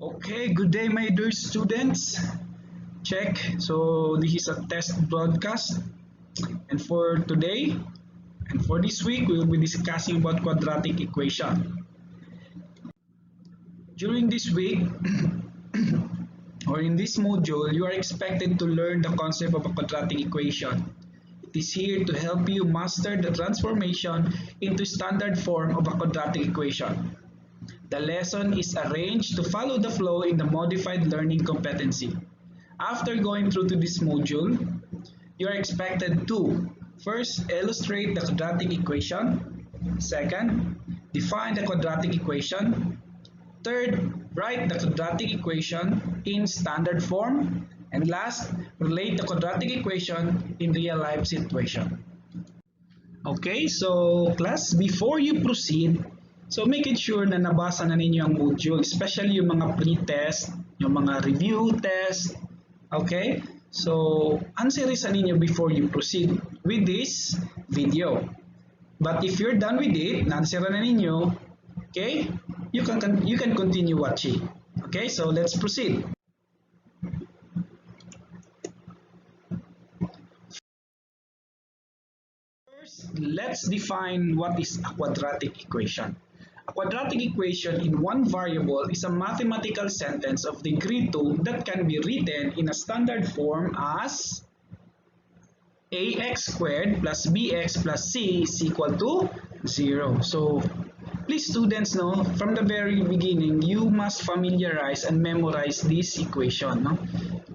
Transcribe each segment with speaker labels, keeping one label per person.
Speaker 1: Okay, good day, my dear students. Check. So this is a test broadcast, and for today and for this week we will be discussing about quadratic equation. During this week or in this module, you are expected to learn the concept of a quadratic equation. It is here to help you master the transformation into standard form of a quadratic equation. The lesson is arranged to follow the flow in the modified learning competency. After going through to this module, you are expected to first, illustrate the quadratic equation. Second, define the quadratic equation. Third, write the quadratic equation in standard form. And last, relate the quadratic equation in real life situation. Okay, so class, before you proceed, so make it sure na nabasa na ninyo ang module, especially yung mga pre-test, yung mga review test. Okay? So, answer sa ninyo before you proceed with this video. But if you're done with it, na-answer na ninyo, okay? You can continue watching. Okay? So, let's proceed. First, let's define what is a quadratic equation. A quadratic equation in one variable is a mathematical sentence of degree 2 that can be written in a standard form as ax squared plus bx plus c is equal to 0. So, please students, no, from the very beginning, you must familiarize and memorize this equation, no?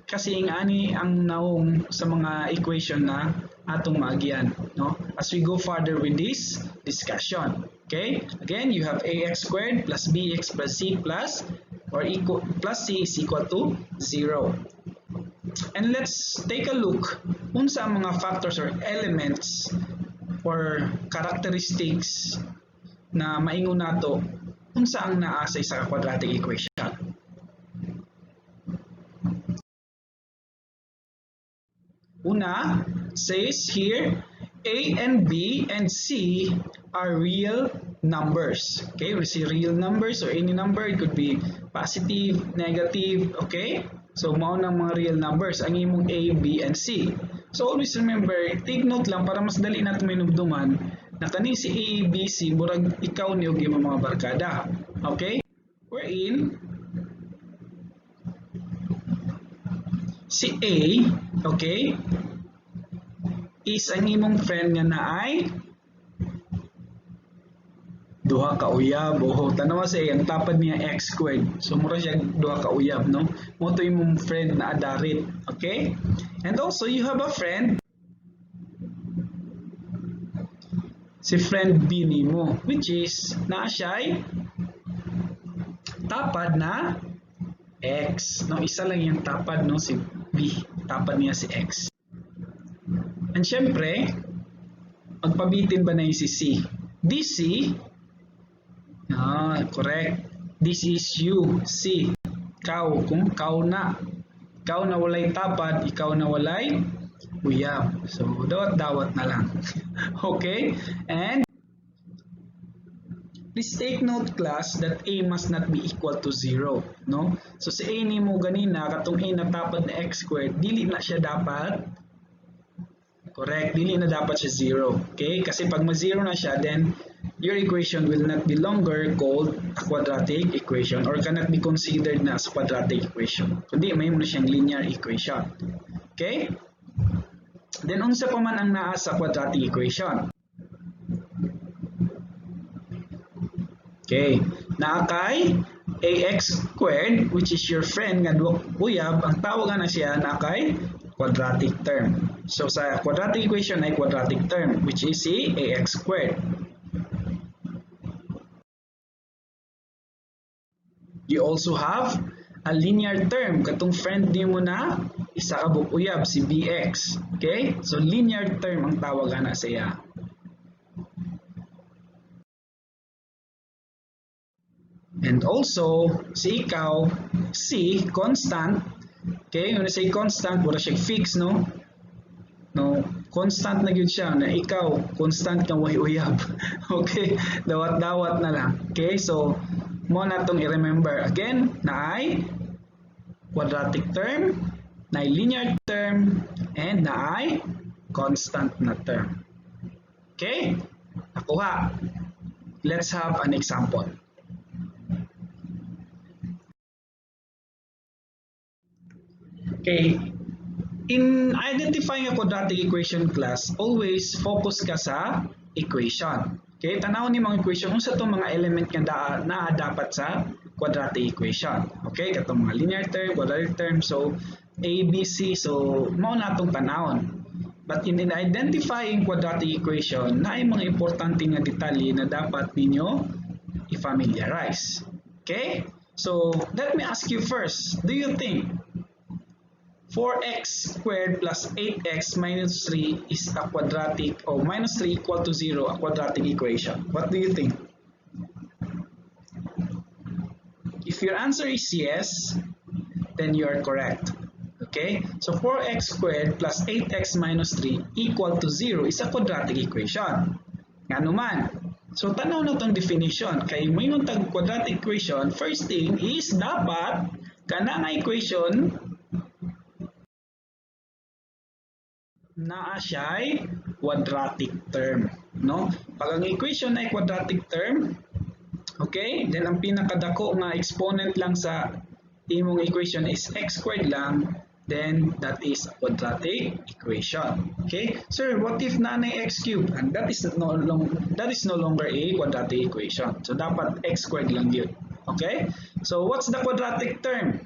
Speaker 1: Kasi ang ani ang naong sa mga equation na atong maagyan, no? As we go further with this discussion. Okay, again, you have ax squared plus bx plus c plus or equal plus c is equal to 0. And let's take a look unsa ang mga factors or elements or characteristics na maingon nato unsa ang naa sa isa ka quadratic equation. Una, says here A and B and C are real numbers. Okay, we see real numbers or any number, it could be positive, negative, okay? So mao nang mga real numbers ang imong A, B, and C. So always remember, take note lang para mas dali nato mainumduman na kani si A, B, C murag ikaw ni og imong mga barkada. Okay? Wherein si A, okay, is ang imong friend nga naay duha ka uyab. Oho, tanawa sa A, ang tapad niya x squared. So mura siya duha ka uyab, no? Mo to imong friend na adarit, okay? And also you have a friend, si friend B nimo, which is naa siya'y tapad na x, no? Isa lang yung tapad, no, si B, tapad niya si x. And syempre, magpabitin ba na yung si C? This C, correct. This is you, C. Ikaw, kung ikaw na. Ikaw na walay tapad, ikaw na walay uyab. So, dawat-dawat na lang. Okay? And please take note, class, that A must not be equal to 0. No? So, si A nimo ganina, katong A na tapad na x squared, dili na siya dapat. Correct, dili na dapat siya 0. Okay? Kasi pag ma-0 na siya, then your equation will not be longer called a quadratic equation or cannot be considered na as quadratic equation. Kundi may mo na siyang linear equation. Okay? Then unsa pa man ang naa sa quadratic equation? Okay, naa kay ax squared, which is your friend nga duha uyab, ang tawag na siya naa kay quadratic term. So sa quadratic equation ay quadratic term, which is si ax squared. You also have a linear term, katong friend nimo na isa ka buok uyab, si bx. Okay? So linear term ang tawag ana sa iya. And also si ikaw, c, constant. Okay, when I say constant, wala siya fix, no? No, constant na gyud siya na ikaw, constant kang way uyab. Okay, dawat-dawat na lang. Okay, so mo na tong i-remember again na ay Quadratic term, naay linear term, and naay constant na term. Okay? Nakuha. Let's have an example. Okay. In identifying a quadratic equation, class, always focus ka sa equation. Okay, tanaw ni mga equation unsa tong mga element nga naa dapat sa quadratic equation. Okay, katong mga linear term, quadratic term, so A, B, C, so mao na atong tanawon. But in identifying quadratic equation, naay mga importante nga detalye na dapat ninyo i-familiarize. Okay? So, let me ask you first, do you think 4x squared plus 8x minus 3 is a quadratic, or minus 3 equal to 0, a quadratic equation? What do you think? If your answer is yes, then you are correct. Okay, so 4x squared plus 8x minus 3 equal to 0 is a quadratic equation. Ngano man? So tanaw na tong definition. Kay moingon tag quadratic equation, first thing is dapat kana nga equation naa siya'y quadratic term, no? Pag ang equation ay quadratic term, okay, then ang pinakadako nga exponent lang sa imong equation is x squared lang, then that is a quadratic equation. Okay? Sir, what if naa nay x cubed? And that is no longer a quadratic equation. So dapat x squared lang yun. Okay? So what's the quadratic term?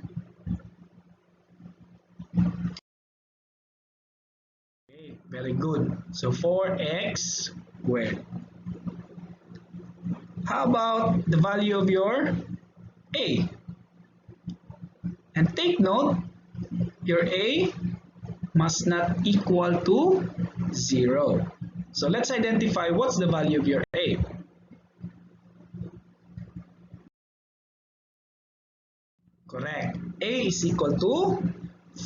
Speaker 1: Okay, very good. So 4x squared. How about the value of your a? And take note, your a must not equal to 0. So let's identify what's the value of your a. Correct. A is equal to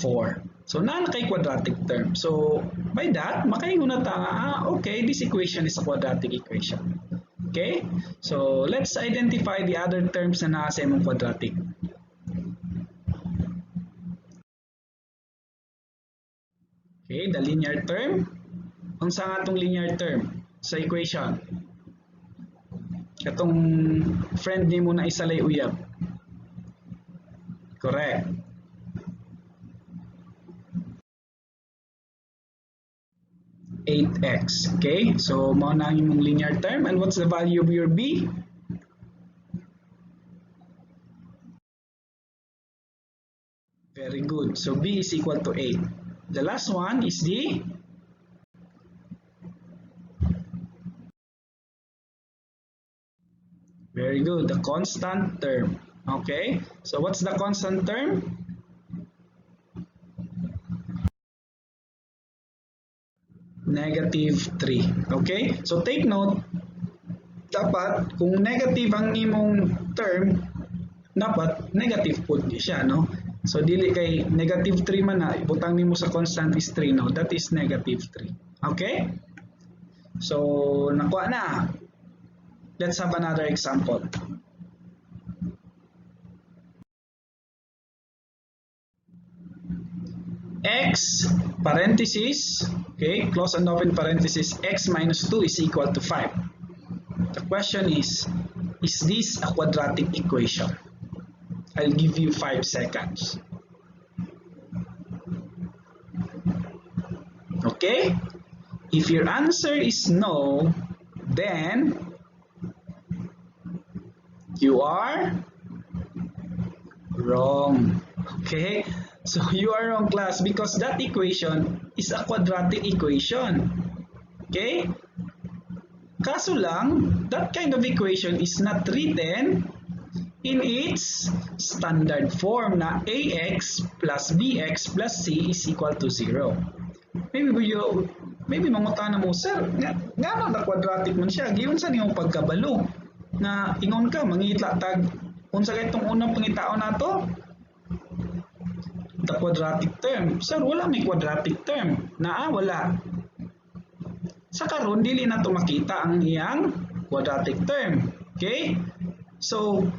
Speaker 1: 4. So naa na kay quadratic term. So by that, makaingon na ta, okay, this equation is a quadratic equation. Okay? So let's identify the other terms na naa sa imong quadratic. Okay, the linear term. Unsa nga atong linear term sa equation? Katong friend nimo na isalay uyab. Correct. 8x. Okay, so mao na ang imong linear term. And what's the value of your b? Very good. So b is equal to 8. The last one is the very good, the constant term. Okay, so what's the constant term? Negative 3. Okay, so take note, dapat kung negative ang imong term, dapat negative pud ni siya, no? So dili kay negative 3 man na ibutang nimo sa constant is 3, no? That is negative 3. Okay? So nakuha na. Let's have another example. X parenthesis, okay, close and open parenthesis, x minus 2 is equal to 5. The question is this a quadratic equation? I'll give you 5 seconds. Okay? If your answer is no, then you are wrong. Okay? So you are wrong, class, because that equation is a quadratic equation. Okay? Kaso lang, that kind of equation is not written in its standard form na ax plus bx plus c is equal to 0. Maybe mangutana mo, sir, ngano na quadratic man siya? Giunsa niyong pagkabalo na ingon ka, mangita tag unsa kay itong unang pangitaon nato? The quadratic term. Sir, wala may quadratic term. Naa, wala. Sa karon dili na to makita ang iyang quadratic term. Okay? So,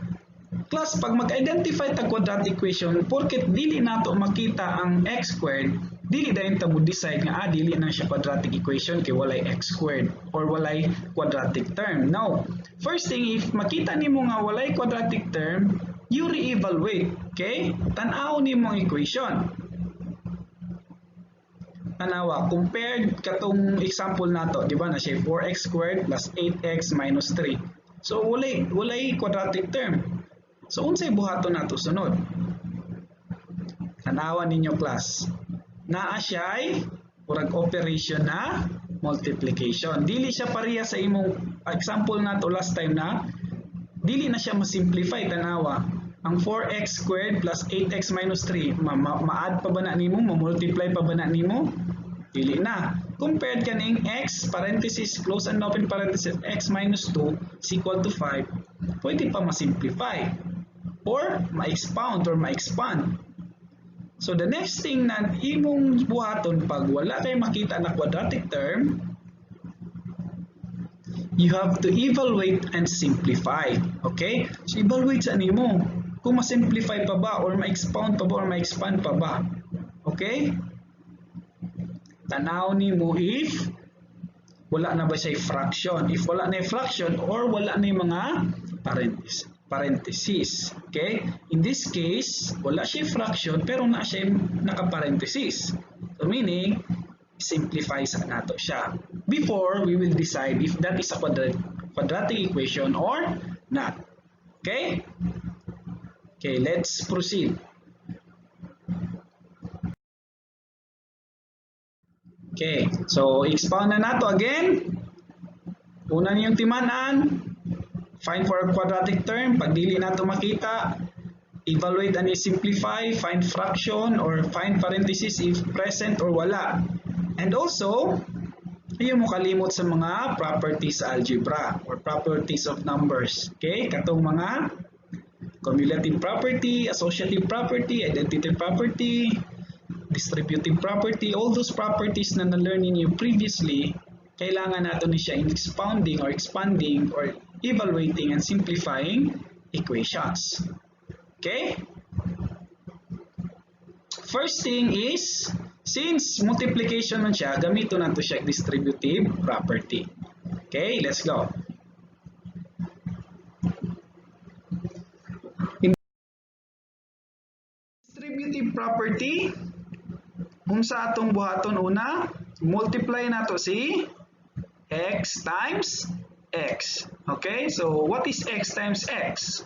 Speaker 1: Class, pag mag-identify ta quadratic equation, porket dili nato makita ang x squared, dili dayon ta mo decide nga dili na siya quadratic equation kay walay x squared or walay quadratic term. No. First thing, if makita nimo nga walay quadratic term, you re-evaluate. Okay? Tan-aw nimo ang equation. Tanawa, compared katong example nato, di ba na siya 4x squared plus 8x minus 3. So walay quadratic term. So unsay buhaton nato sunod? Tanawa ninyo, class. Naa siya ay murag operation na multiplication. Dili siya pareha sa imong example nato last time na dili na siya ma-simplify. Tanawa. Ang 4x squared plus 8x minus 3, ma-add pa ba na nimo? Ma-multiply pa ba na nimo? Dili na. Compared kaning x parenthesis close and open parenthesis x minus 2 is equal to 5, pwede pa ma-simplify or ma-expound or ma-expand. So the next thing na imong buhaton pag wala kay makita na quadratic term, you have to evaluate and simplify. Okay? So evaluate sa nimo kung ma-simplify pa ba or ma-expound pa ba or ma-expand pa ba. Okay? Tanaw nimo if wala na ba siya fraction. If wala na fraction or wala na yung mga parenthesis. Okay? In this case, wala siya fraction pero na siya naka-parenthesis. So meaning, simplify sa nato siya before we will decide if that is a quadratic equation or not. Okay? Okay, let's proceed. Okay, so expound na nato again. Una niyong timanan, find for a quadratic term. Pag dili nato makita, evaluate and simplify, find fraction or find parenthesis if present or wala. And also, ayaw mo kalimot sa mga properties sa algebra or properties of numbers. Okay, katong mga cumulative property, associative property, identity property, distributive property, all those properties na na-learn ninyo previously, kailangan nato ni siya in expounding or expanding or evaluating and simplifying equations. Okay? First thing is, since multiplication man siya, gamito nato siya distributive property. Okay, let's go. In distributive property, unsa atong buhaton una, multiply nato si x times x. Okay, so what is x times x?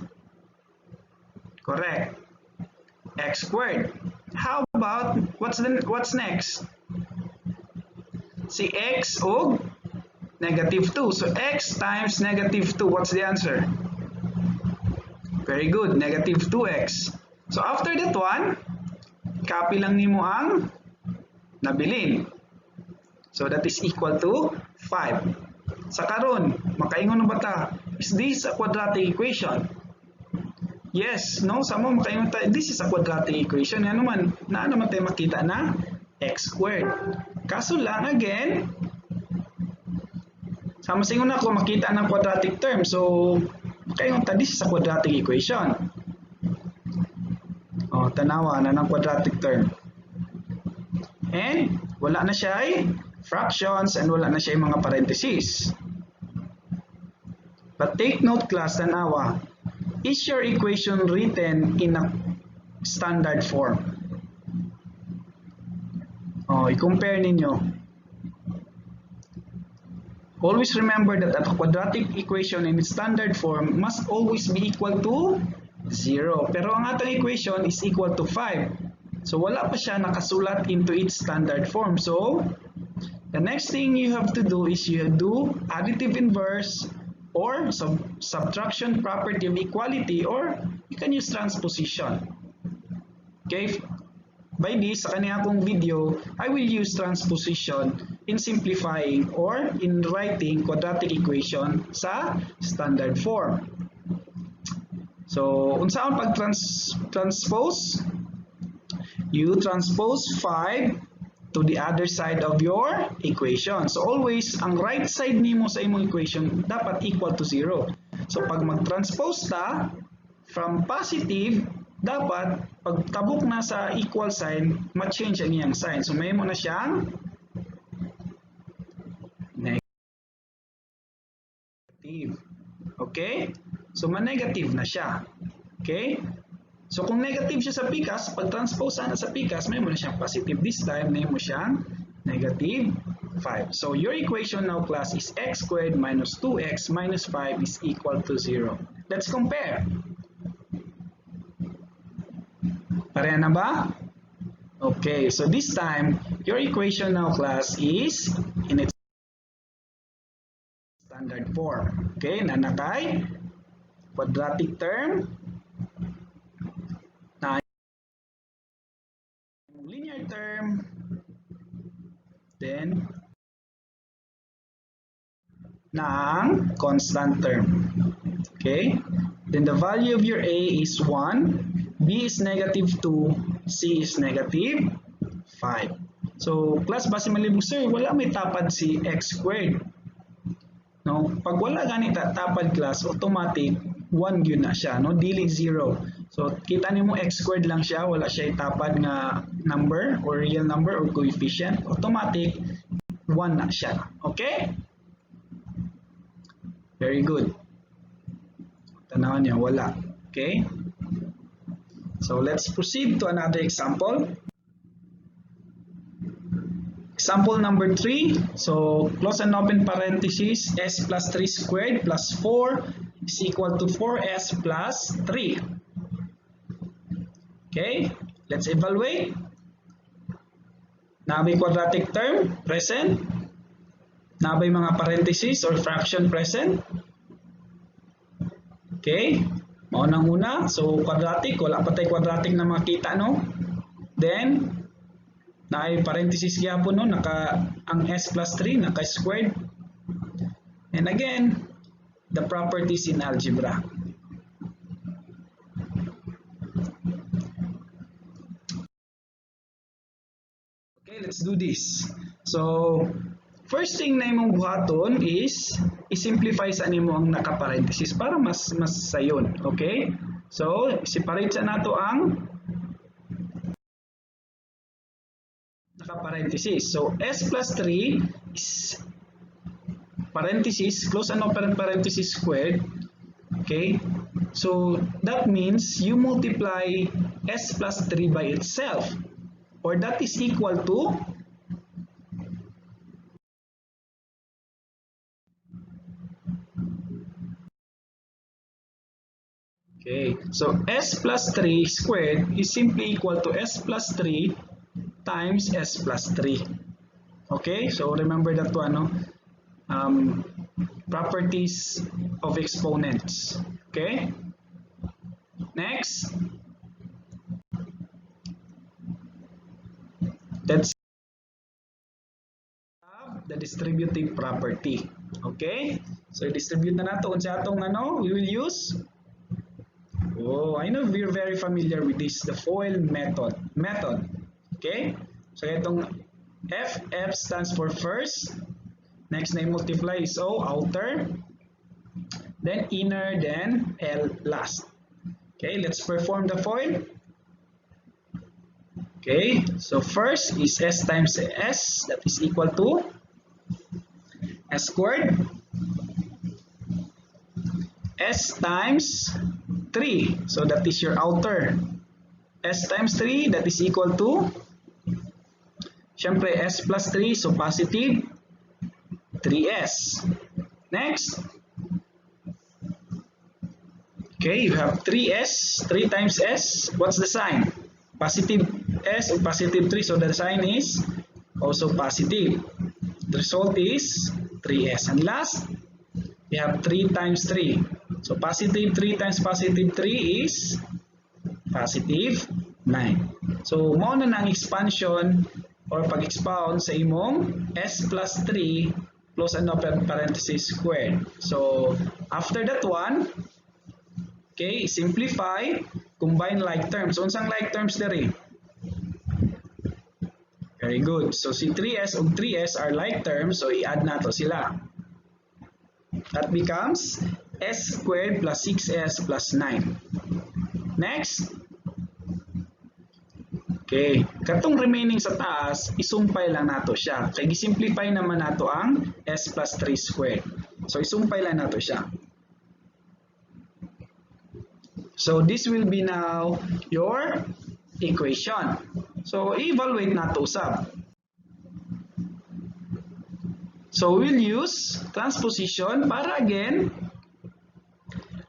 Speaker 1: Correct. X squared. How about what's next? Si x og negative 2. So x times negative 2, what's the answer? Very good, negative 2x. So after that one, copy lang nimo ang nabilin. So that is equal to 5. Sa karon, makaingon na ba ta? Is this a quadratic equation? Yes, no? Sa mo makaingon ta, this is a quadratic equation. Ano man, naa naman tayo makita na x squared. Kaso lang, again, sama singon ako, makita ng quadratic term. So, makaingon ta, this is a quadratic equation. O, tanawa na ng quadratic term. And, wala na siya ay fractions and wala na siya ay mga parentheses. But take note, class, tanawa, is your equation written in a standard form? O, i-compare ninyo. Always remember that a quadratic equation in its standard form must always be equal to 0. Pero ang atong equation is equal to 5. So wala pa siya nakasulat into its standard form. So the next thing you have to do is you do additive inverse or subtraction property of equality, or you can use transposition. Okay? By this, sa kanya akong video, I will use transposition in simplifying or in writing quadratic equation sa standard form. So, unsaon pag transpose? You transpose 5 to the other side of your equation. So always, ang right side nimo sa imong equation dapat equal to 0. So pag mag-transpose ta, From positive, dapat pagtabok na sa equal sign, ma-change ang iyang sign. So mahimo na siyang negative. Okay? So ma-negative na siya. Okay? So kung negative siya sa pikas, pag transpose sana sa pikas, mahimo na siyang positive. This time, mahimo siyang negative 5. So your equation now, class, is x squared minus 2x minus 5 is equal to 0. Let's compare. Pareha na ba? Okay, so this time, your equation now, class, is in its standard form. Okay, naa na kay quadratic term, na linear term, then ng constant term. Okay? Then the value of your A is 1, B is negative 2, C is negative 5. So, class, basi malibog, "Sir, wala may tapad si x squared." No? Pag wala gani tapad, class, automatic 1 gyud na siya, no? Dili 0. So, kita nimo x squared lang siya, wala siya itapad nga number or real number or coefficient. Automatic 1 na siya. Okay? Very good. Tanawan niya, wala. Okay? So let's proceed to another example. Example number 3. So close and open parenthesis, s plus 3 squared plus 4 is equal to 4s plus 3. Okay, let's evaluate. Naa bay quadratic term present? Naa bay mga parenthesis or fraction present? Okay, mao nang una. So quadratic, wala pa tay quadratic na makita, no? Then naay parenthesis gyapon, no, naka ang s plus 3 naka squared. And again, the properties in algebra. Okay, let's do this. So, first thing na imong buhaton is i-simplify sa nimo ang naka-parenthesis para mas sayon. Okay? So, separate sa nato ang naka-parenthesis. So, s plus 3 is parenthesis, close and open parenthesis squared. Okay? So, that means you multiply s plus 3 by itself, or that is equal to okay, so s plus 3 squared is simply equal to s plus 3 times s plus 3. Okay, so remember that one, no? Properties of exponents. Okay, next, let's have the distributive property. Okay, so distribute na nato unsa atong ano, we will use. Oh, I know we're very familiar with this, the FOIL method. Okay, so itong F, F stands for first. Next na multiply is O, outer, then inner, then L last. Okay, let's perform the FOIL. Okay, so first is S times S, that is equal to S squared. S times 3, so that is your outer. S times 3, that is equal to, syempre, S plus 3, so positive 3S. Next, okay, you have 3S, 3 times S, what's the sign? Positive S or positive 3, so the sign is also positive. The result is 3S. And last, we have 3 times 3. So positive 3 times positive 3 is positive 9. So mao na nang expansion or pag-expound sa imong S plus 3 close and open parenthesis squared. So after that one, okay, simplify, combine like terms. Unsang like terms diri? Very good. So si 3S ug 3S are like terms, so i-add nato sila. That becomes S squared plus 6s plus 9. Next. Okay, katong remaining sa taas, isumpay lang nato siya. Kay gisimplify naman nato ang s plus 3 squared. So isumpay lang nato siya. So this will be now your equation. So evaluate nato usab. So we'll use transposition para again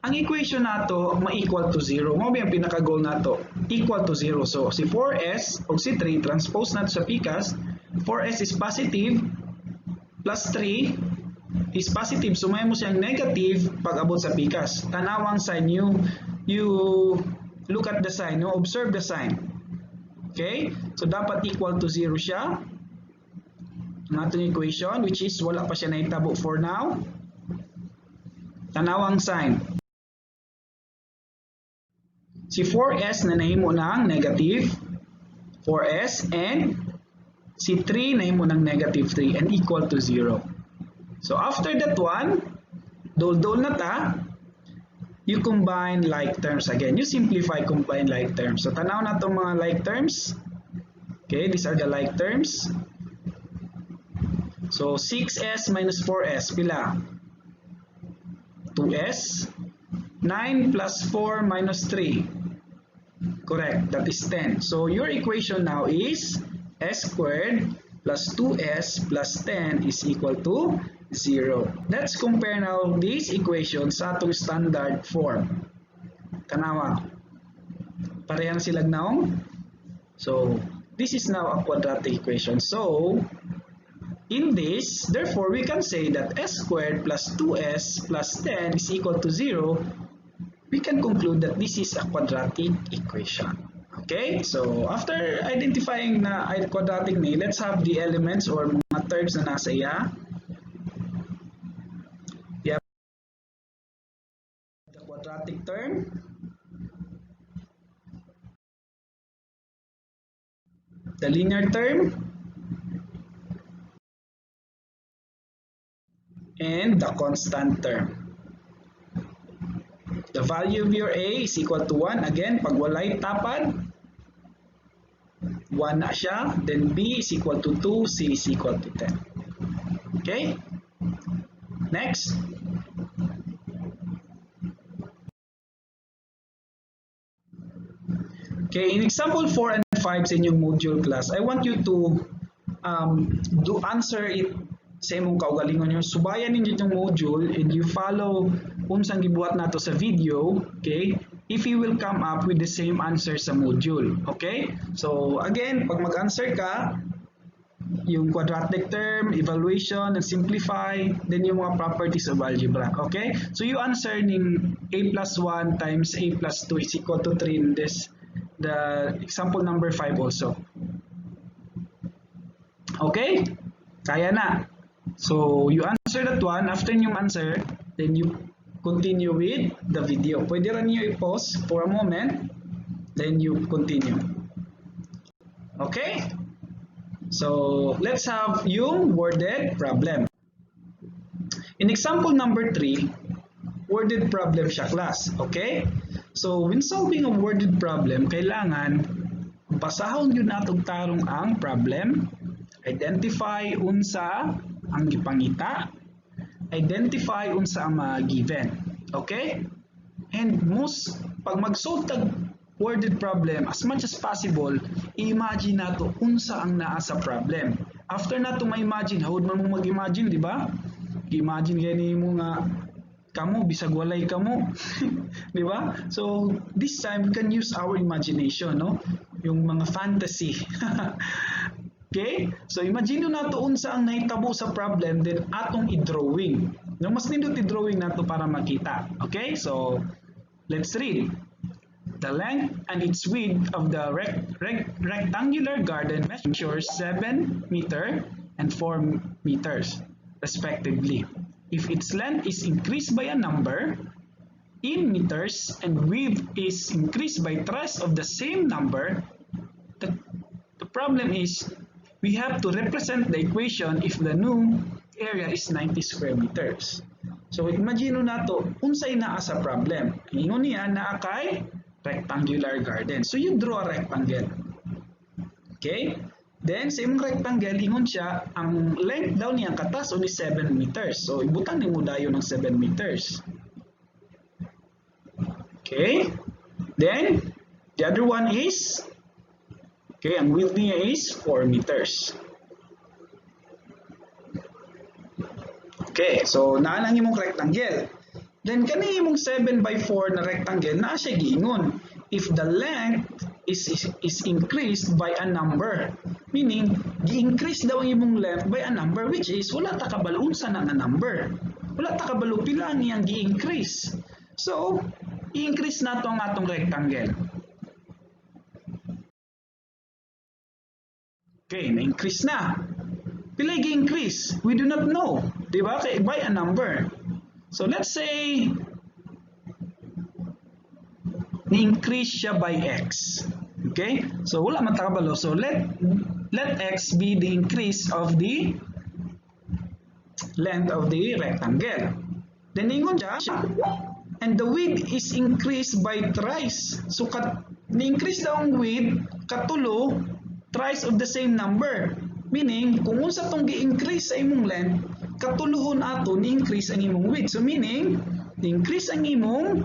Speaker 1: ang equation nato ma-equal to 0. Mao ba ang pinaka-goal nato? Equal to 0. So si 4s o si 3 transpose nato sa pikas, 4s is positive plus 3 is positive. So may mo siyang negative pag abot sa pikas. Tanawang sign, you look at the sign, you observe the sign. Okay? So dapat equal to 0 siya. Ang atong equation, which is wala pa siya nahitabo for now. Tanawang sign. Si 4s na nahimo ng negative 4s and si 3 nahimo ng negative 3 and equal to 0. So after that one, dol-dol na ta, you combine like terms again. You simplify, combine like terms. So tanaw na itong mga like terms. Okay, these are the like terms. So 6s minus 4s, pila? 2s. 9 plus 4 minus 3. Correct, that is 10. So your equation now is s squared plus 2s plus 10 is equal to 0. Let's compare now these equations sa atong standard form. Tanawa. Pareha na silag naong. So this is now a quadratic equation. So in this, therefore, we can say that s squared plus 2s plus 10 is equal to 0. We can conclude that this is a quadratic equation. Okay, so after identifying na ay quadratic ni, let's have the elements or mga terms na nasa iya. We have the quadratic term, the linear term, and the constant term. The value of your A is equal to 1. Again, pag walay tapad, 1 na siya. Then B is equal to 2, C is equal to 10. Okay? Next. Okay, in example 4 and 5 sa inyong module class, I want you to do answer it sa imong kaugalingon nyo. Subayan ninyo itong module and you follow unsang gibuhat nato sa video, okay? If you will come up with the same answer sa module, okay? So again, pag mag-answer ka, yung quadratic term, evaluation, and simplify, then yung mga properties of algebra, okay? So you answer ning a plus 1 times a plus 2 is equal to 3 in this, the example number 5 also. Okay? Kaya na. So you answer that one. After yung answer, then you continue with the video. Pwede rin niyo i-pause for a moment, then you continue. Okay? So let's have yung worded problem. In example number 3, worded problem siya, class. Okay? So when solving a worded problem, kailangan basahon yun natong tarong ang problem, identify unsa ang gipangita, identify unsa ang mga given. Okay? And most, pag mag-solve tag worded problem, as much as possible, i-imagine nato unsa ang naa sa problem. After nato ma-imagine, hawod man mo mag-imagine, di ba? I-imagine gani mo nga kamo bisag walay kamo, di ba? So this time we can use our imagination, no? Yung mga fantasy. Okay? So imagine nato unsa ang nahitabo sa problem, then atong i-drawing. No, mas nindot i-drawing nato para makita. Okay? So let's read. The length and its width of the rectangular garden measures 7 meter and 4 meters respectively. If its length is increased by a number in meters and width is increased by thrice of the same number, the problem is we have to represent the equation if the new area is 90 square meters. So imagine nato unsay naa sa problem. Ang ingon niya naa kay rectangular garden. So you draw a rectangle. Okay? Then sa imong rectangle ingon siya ang length daw niya katas ni 7 meters. So ibutang nimo dayon ng 7 meters. Okay? Then the other one is, okay, ang width niya is 4 meters. Okay, so naa lang imong rectangle. Then kani imong 7 by 4 na rectangle naa siya giingon if the length is increased by a number. Meaning, gi-increase daw ang imong length by a number, which is wala ta kabalo unsa na nga number. Wala ta kabalo pila ang iyang gi-increase. So, i-increase nato ang atong rectangle. Okay, na-increase na. Pila gi-increase? We do not know. Diba? Kay by a number. So let's say ni-increase siya by x. Okay? So wala man ta kabalo. So let x be the increase of the length of the rectangle. Then ingon siya, and the width is increased by thrice. So ni-increase daw ang width katulo, thrice of the same number. Meaning, kung unsa tong gi-increase sa imong length, katuluhon ato ni-increase ang imong width. So meaning, ni-increase ang imong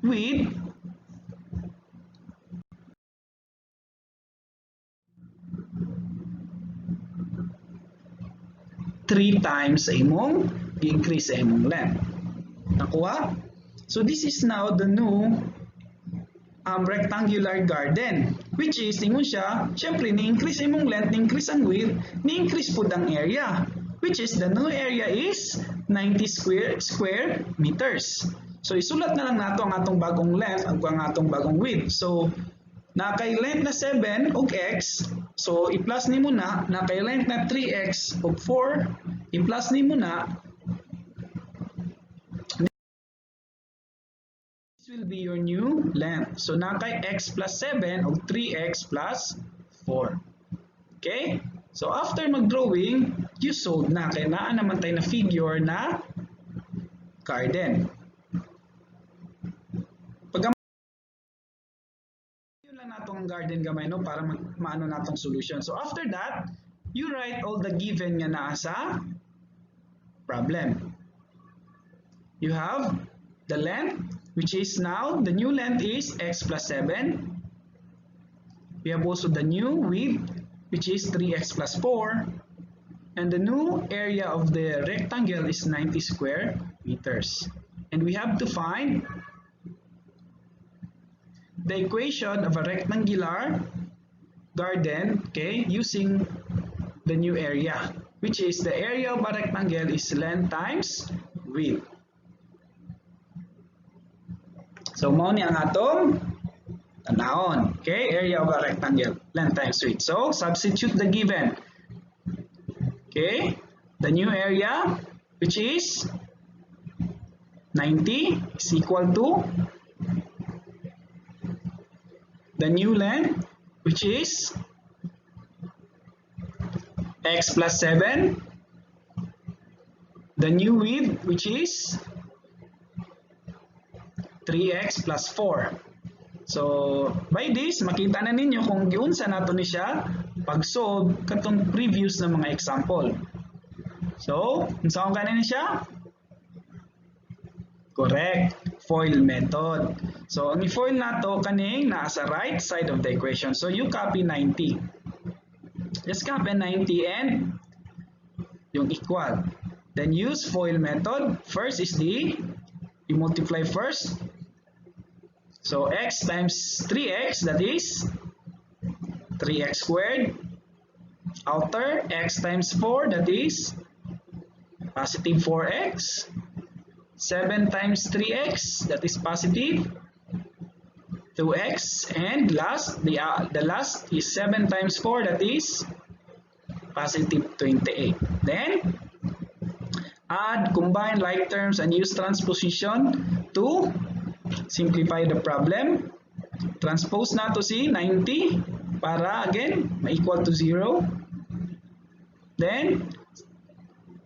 Speaker 1: width three times sa imong gi-increase sa imong length. Nakuha? So this is now the new rectangular garden, which is ingon siya, syempre ni-increase imong length, ni-increase ang width, ni-increase pud ang area, which is the new area is 90 square meters. So isulat na lang nato ang atong bagong length ug ang atong bagong width. So na kay length na 7 ug x, so i-plus nimo na, na kay length na 3x ug 4, i-plus nimo na. This will be your new length. So na kay x plus 7 o 3x plus 4. Okay? So after mag-drawing, you solve na. Kaya naa naman tayo na figure na garden. Pag yun lang natong garden gamay, no, para maano natong solution. So after that, you write all the given nga naa sa problem. You have the length, which is now, the new length is x plus 7. We have also the new width, which is 3x plus 4. And the new area of the rectangle is 90 square meters. And we have to find the equation of a rectangular garden, okay, using the new area, which is the area of a rectangle is length times width. So mao ni ang atong tanawon. Okay, area of a rectangle, length times width. So substitute the given. Okay, the new area, which is 90, is equal to the new length, which is x plus 7, the new width, which is 3x plus 4. So by this, makita na ninyo kung giunsa nato ni siya pag-solve katong previous na mga example. So, unsa kanin ni siya? Correct, FOIL method. So ang i-FOIL nato kaning naa sa right side of the equation. So you copy 90. Just copy 90 and yung equal. Then use FOIL method. First is the you multiply first. So x times 3x, that is 3x squared. Outer, x times 4, that is positive 4x. 7 times 3x, that is positive 2x. And last, the last is 7 times 4, that is positive 28. Then add, combine like terms, and use transposition to simplify the problem. Transpose nato si 90 para again ma-equal to 0. Then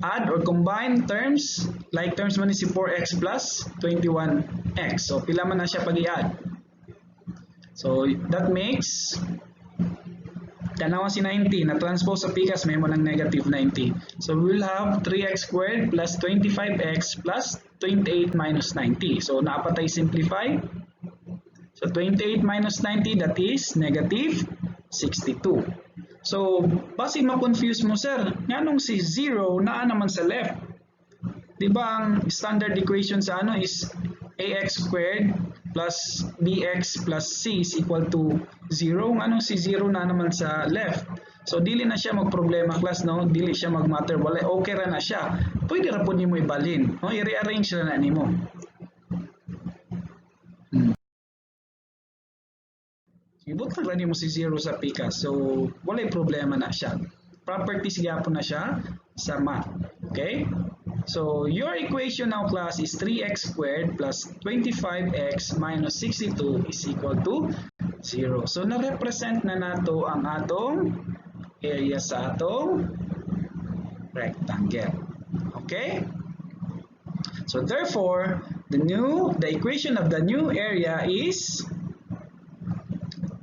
Speaker 1: Add or combine terms, like terms man ni si 4x plus 21x. So pila man na siya pag i-add? So that makes, tanawa si 90 na transpose sa pikas, mahimo ng negative 90. So we will have 3x squared plus 25x plus 28 minus 90. So naa pa tay simplify. So 28 minus 90, that is negative 62. So basin ma-confuse mo, "Sir, nganong si 0 naa naman sa left? Di ba ang standard equation sa ano is ax squared plus bx plus c is equal to 0? Nganong si 0 naa naman sa left?" So dili na siya magproblema, class, no? Dili siya magmatter. Wala, okay ra na siya. Pwede ra pud nimo ibalhin, no? I-rearrange ra na nimo. Ibutang ra nimo si 0 sa pikas. So walay problema na siya. Properties gyapon na siya sa math. Okay? So your equation now, class, is 3x squared plus 25x minus 62 is equal to 0. So na-represent na nato ang atong area sa atong rectangle. Okay? So therefore, the equation of the new area is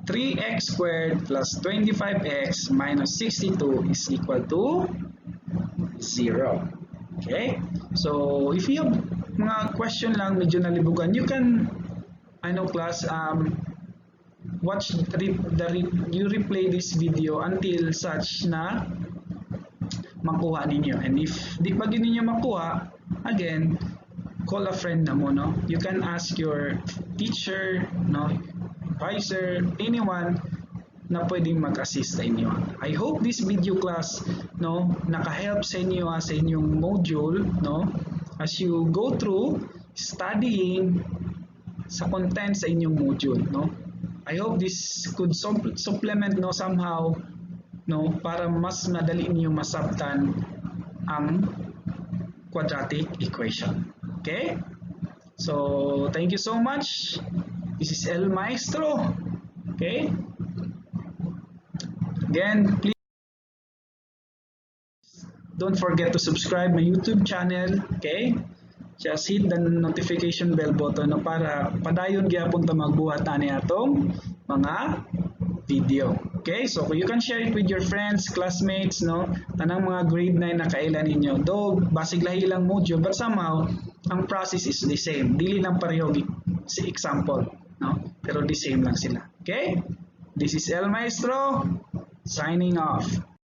Speaker 1: 3x squared plus 25x minus 62 is equal to 0. Okay? So, if you have mga question lang, medyo nalibugan, you can, ano, class, watch the, you replay this video until such na makuha ninyo. And if di pa ninyo makuha, again, call a friend na mo, no? You can ask your teacher, no? Advisor, anyone na pwedeng mag-assist sa inyo. I hope this video, class, no, naka-help sa inyo sa inyong module, no, as you go through studying sa content sa inyong module, no. I hope this could supplement, no, somehow, no, para mas madali niyo masabtan ang quadratic equation. Okay? So, thank you so much. This is El Maestro. Okay? Again, please don't forget to subscribe my YouTube channel. Okay? Just hit the notification bell button, no, para padayon gyapon ta magbuhat ani atong mga video. Okay? So you can share it with your friends, classmates, no? Tanang mga grade 9 na kaila ninyo. Though basig lahi lang module, but somehow ang process is the same. Dili lang pareho si example, no? Pero the same lang sila. Okay? This is El Maestro signing off.